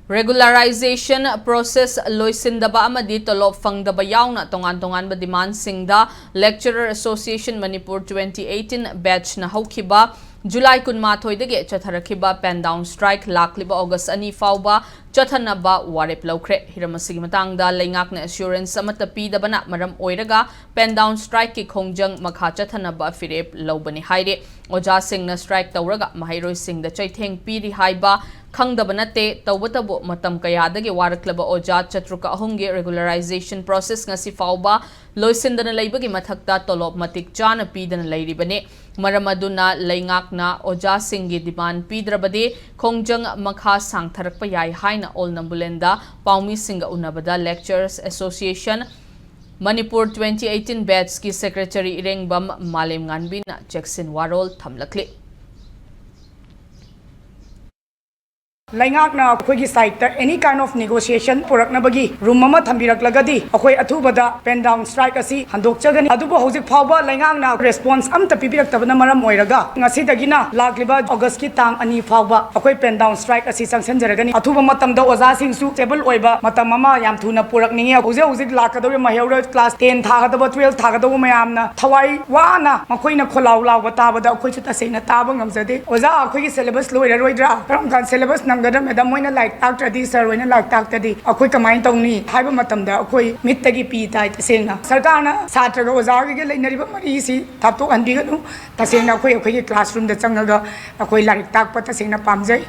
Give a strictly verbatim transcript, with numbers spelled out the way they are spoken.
Regularization process ꯂꯣꯏꯁꯤꯟꯗꯕ ꯑꯃꯗꯤ ꯇꯣꯂꯣꯞ ꯐꯪꯗꯕ ꯌꯥꯎꯅ ꯇꯣꯉꯥꯟ ꯇꯣꯉꯥꯟꯕ demandꯁꯤꯡꯗ Lecturer Association Manipur twenty eighteen batchꯅ ꯍꯧꯈꯤꯕ July ꯀꯨꯟꯃꯥꯊꯣꯏꯗꯒꯤ ꯆꯠꯊꯔꯛꯈꯤꯕ pen down strike ꯂꯥꯛꯂꯤꯕ August ꯑꯅꯤ ꯐꯥꯎꯕ ꯆꯠꯊꯅꯕ ꯋꯥꯔꯦꯞ ꯂꯧꯈ꯭ꯔꯦ꯫ ꯍꯤꯔꯝ ꯑꯁꯤꯒꯤ ꯃꯇꯥꯡꯗ ꯂꯩꯉꯥꯛꯅ assurance ꯑꯃꯠꯇ ꯄꯤꯗꯕꯅ ꯃꯔꯝ ꯑꯣꯏꯔꯒ pen down strikeꯀꯤ ꯈꯣꯡꯖꯪ ꯃꯈꯥ ꯆꯠꯊꯅꯕ ꯐꯤꯔꯦꯞ ꯂꯧꯕꯅꯤ ꯍꯥꯏꯔꯦ꯫ ꯑꯣꯖꯥꯁꯤꯡꯅ strike ꯇꯧꯔꯒ ꯃꯍꯩꯔꯣꯏꯁꯤꯡꯗ ꯆꯩꯊꯦꯡ ꯄꯤꯔꯤ ꯍꯥꯏꯕ ꯈꯪꯗꯕ ꯅꯠꯇꯦ꯫ ꯇꯧꯕꯇꯕꯨ ꯃꯇꯝ ꯀꯌꯥꯗꯒꯤ ꯋꯥꯔꯛꯂꯕ ꯑꯣꯖꯥ ꯆꯥꯇ꯭ꯔꯨꯛꯀ ꯑꯍꯨꯝꯒꯤ regularization process ꯉꯁꯤ ꯐꯥꯎꯕ ꯂꯣꯏꯁꯤꯟꯗꯅ ꯂꯩꯕꯒꯤ ꯃꯊꯛꯇ ꯇꯣꯂꯣꯞ ꯃꯇꯤꯛ ꯆꯥꯅ ꯄꯤꯗꯅ ꯂꯩꯔꯤꯕꯅꯤ꯫ ꯃꯔꯝ ꯑꯗꯨꯅ ꯂꯩꯉꯥꯛꯅ ꯑꯣꯖꯥꯁꯤꯡꯒꯤ demand ꯄꯤꯗ꯭ꯔꯕꯗꯤ ꯈꯣꯡꯖꯪ ꯃꯈꯥ ꯁꯥꯡꯊꯔꯛꯄ ꯌꯥꯏ ꯍꯥꯏꯅ All Nambulenꯗ ꯄꯥꯎꯃꯤꯁꯤꯡꯒ ꯎꯅꯕꯗ Lecturers Association Manipur twenty eighteen batchꯀꯤ secretary ꯏꯔꯦꯡꯕꯝ ꯃꯥꯂꯦꯝꯉꯥꯟꯕꯤꯅ ꯆꯦꯛꯁꯤꯟ ꯋꯥꯔꯣꯜ ꯊꯝꯂꯛꯂꯤ꯫ ꯂꯩꯉꯥꯛꯅ ꯑꯩꯈꯣꯏꯒꯤ sideꯇ any kind of negotiation ꯄꯨꯔꯛꯅꯕꯒꯤ room ꯑꯃ ꯊꯝꯕꯤꯔꯛꯂꯒꯗꯤ ꯑꯩꯈꯣꯏ ꯑꯊꯨꯕꯗ pen down strike ꯑꯁꯤ ꯍꯟꯗꯣꯛꯆꯒꯅꯤ꯫ ꯑꯗꯨꯕꯨ ꯍꯧꯖꯤꯛ ꯐꯥꯎꯕ ꯂꯩꯉꯥꯛꯅ response ꯑꯃꯠꯇ ꯄꯤꯕꯤꯔꯛꯇꯕꯅ ꯃꯔꯝ ꯑꯣꯏꯔꯒ ꯉꯁꯤꯗꯒꯤꯅ ꯂꯥꯛꯂꯤꯕ Augustꯀꯤ ꯇꯥꯡ ꯑꯅꯤ ꯐꯥꯎꯕ ꯑꯩꯈꯣꯏ pen down strike ꯑꯁꯤ ꯆꯪꯁꯤꯟꯖꯔꯒꯅꯤ꯫ ꯑꯊꯨꯕ ꯃꯇꯝꯗ ꯑꯣꯖꯥꯁꯤꯡꯁꯨ stable ꯑꯣꯏꯕ ꯃꯇꯝ ꯑꯃ ꯌꯥꯝ ꯊꯨꯅ ꯄꯨꯔꯛꯅꯤꯡꯉꯤ꯫ ꯍꯧꯖꯤꯛ ꯍꯧꯖꯤꯛ ꯂꯥꯛꯀꯗꯧꯔꯤꯕ ꯃꯍꯩꯔꯣꯏ class ten ꯊꯥꯒꯗꯕ, twelve ꯊꯥꯒꯗꯧꯕ ꯃꯌꯥꯝꯅ ꯊꯋꯥꯏ ꯋꯥꯅ ꯃꯈꯣꯏꯅ ꯈꯣꯜꯂꯥꯎ ꯂꯥꯎꯕ ꯇꯥꯕꯗ ꯑꯩꯈꯣꯏꯁꯨ ꯇꯁꯦꯡꯅ ꯇꯥꯕ ꯉꯝꯖꯗꯦ꯫ ꯑꯣꯖꯥ, ꯑꯩꯈꯣꯏꯒꯤ syllabus ꯂꯣꯏꯔꯔꯣꯏꯗ꯭ꯔꯥ? ꯀꯔꯝ ꯀꯥꯟ syllabus ꯅꯪꯒꯗ꯭ꯔꯥ madam? ꯃꯣꯏꯅ ꯂꯥꯏꯔꯤꯛ ꯇꯥꯛꯇ꯭ꯔꯗꯤ, sir ꯍꯣꯏꯅ ꯂꯥꯏꯔꯤꯛ ꯇꯥꯛꯇ꯭ꯔꯗꯤ ꯑꯩꯈꯣꯏ ꯀꯃꯥꯏꯅ ꯇꯧꯅꯤ ꯍꯥꯏꯕ ꯃꯇꯝꯗ ꯑꯩꯈꯣꯏ ꯃꯤꯠꯇꯒꯤ ꯄꯤ ꯇꯥꯏ꯫ ꯇꯁꯦꯡꯅ ꯁꯔꯀꯥꯔꯅ ꯁꯥꯇ꯭ꯔꯒ ꯑꯣꯖꯥꯒꯤꯒ ꯂꯩꯅꯔꯤꯕ ꯃꯔꯤꯁꯤ ꯊꯥꯞꯇꯣꯛꯍꯟꯕꯤꯒꯅꯨ꯫ ꯇꯁꯦꯡꯅ ꯑꯩꯈꯣꯏ ꯑꯩꯈꯣꯏꯒꯤ classroomꯗ ꯆꯪꯉꯒ ꯑꯩꯈꯣꯏ ꯂꯥꯏꯔꯤꯛ ꯇꯥꯛꯄ ꯇꯁꯦꯡꯅ ꯄꯥꯝꯖꯩ꯫